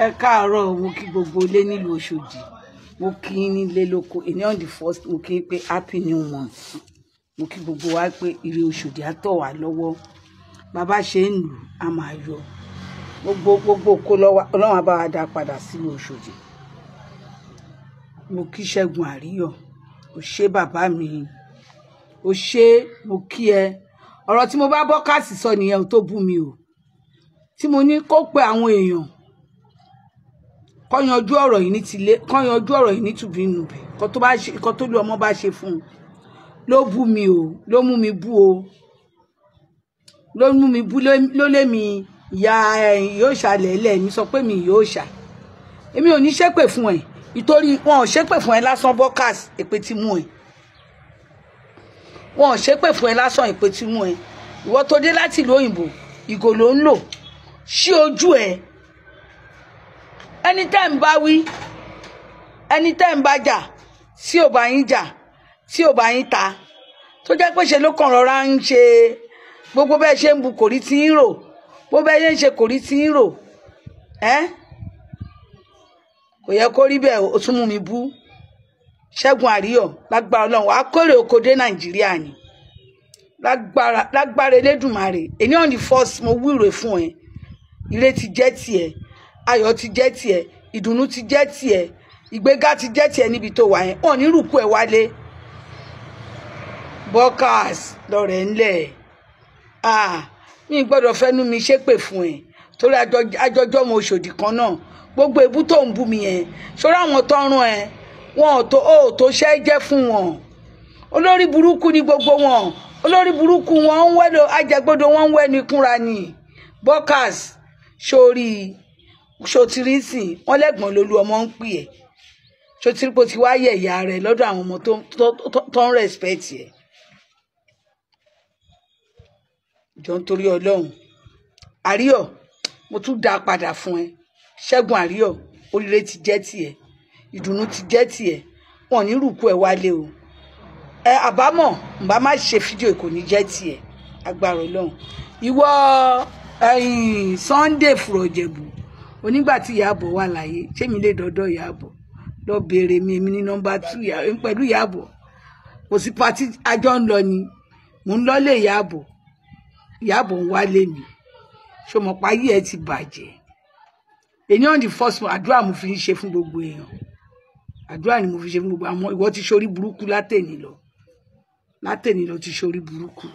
Ẹ káàárọ̀, mo kí gbogbo ilé nílùú Òṣòdì, mo kí yín nílé lóko. Èní on the first, mo kí yín pé happy new month. Mo kí gbogbo wa pé ire Òṣòdì á tọ̀ wá lọ́wọ́. Bàbá ṣe ń lù á máa yọ gbogbo gbogbo kó lọ́wọ́. Ọlọ́run á bá wa dá padà sílùú Òṣòdì. Mo kí Ṣẹ́gun Àríyọ̀, ò ṣé bàbá mi, ò ṣé, mo kí ẹ. Ọ̀rọ̀ tí mo bá Bọ́kàsì sọ nìyẹn ò tó bú mi o, tí mo ní kó pe àwọn èèyàn kó yanjú ọ̀rọ̀ yìí ní tilé, kó yanjú ọ̀rọ̀ yìí ní tùbínùbí. Kó tó bá ṣe kó tó lé ọmọ bá ṣe fún un ló bú mi o, ló mú mi bú o, ló mú mi bú, ló lé mi ìyá yóò ṣàlẹ̀ lẹ̀ mi sọ pé mi yóò ṣà. Èmi ò ní ṣépè fún ẹ, ìtorí wọn ò ṣépè fún ẹ lásán. Bọ́kàsì, èpè tí mú ẹ, wọn ò ṣépè fún ẹ lásán, èpè tí mú ẹ. Ìwọ tó dé láti ìlú òyìnbó, ìgò ló ń lò ṣí ojú ẹ. Ẹni tẹ́ ń bá wí, ẹni tẹ́ ń bá jà, tí ò bá yín jà, tí ò bá yín ta, tó jẹ́ pé ṣe ló kàn rọra ń ṣe gbogbo bẹ́ẹ̀ ṣe ń bu kòrí tí ń rò, bó bẹ́ẹ̀ ṣe ń ṣe kòrí tí ń rò ẹ́, kò yẹ kó rí bẹ́ẹ̀. Ó tún mú mi bú Ṣẹ́gun Àríyọ̀. Lágbára Ọlọ́run, wàá kórè oko dé Nàìjíríà ni, lágbára lágbára Elédùmarè. Èní on the first, mo wíre fún ẹ. Ire ti jẹ́ tiẹ̀, ayọ̀ ti jẹ́ tiẹ̀, ìdùnnú ti jẹ́ tiẹ̀, ìgbéga ti jẹ́ tiẹ̀ níbi tó wà yẹn. Wọn ò ní rúkú ẹ wálé. Bọ́kàs lọ́rẹ̀ ńlẹ̀, ah, mi gbọ́dọ̀ fẹ́nu mi ṣépè fún ẹ, torí àjọjọ́ ọmọ Òṣòdì kan náà. Gbogbo èbú tó ń bú mi yẹn, ṣọ́ra àwọn tó ń rán ẹ, wọn ò tó ó tó ṣẹ́ jẹ́ fún wọn. Olórí burúkú ni gbogbo wọn, olórí burúkú wọn ń wẹ́lò ajẹgbodò, wọn ń wẹ́nu ikúnra ni. Bọ́kàs, sórí sotirisi wọn lẹ́gbọ̀n lolú ọmọ ń pè ẹ́. Sotiripò ti wá yẹ̀ ìyá rẹ̀ lọ́dọ̀ àwọn ọmọ tó ń respect ẹ̀. Jọ nítorí Ọlọ́run, Àríyọ̀, mo tún dá a padà fún ẹ. Ṣẹ́gun Àríyọ̀, oríire ti jẹ́ tiẹ̀, ìdùnnú ti jẹ́ tiẹ̀. Wọn ò ní rúkú ẹ wálé o. Ẹ àbámọ̀ ǹbá má ṣe fídíò, kò ní jẹ́ tiẹ̀, agbára Ọlọ́run. Ìwọ ẹ̀yìn Sunday Fùrọ̀jẹ̀bù, onígbà tí Ìyábọ̀ wà láyé, ṣé mi lè dọ́dọ̀ Ìyábọ̀ lọ béèrè mi? Èmi ní nọ́mbà 2 pẹ̀lú Ìyábọ̀. Kò sí patí àjọ ń lọ ni, mò ń lọ́lé Ìyábọ̀, Ìyábọ̀ ń wálé mi. Ṣó mọ̀ páyé ẹ ti bàjẹ́? Èyí on the first one, àdúrà mo fi ń ṣe fún gbogbo èèyàn, àdúrà ni mo fi ṣe fún gbogbo àwọn. Ìwọ ti ṣorí burúkú látẹ̀ní lọ, látẹ̀ní lọ ti ṣorí burúkú.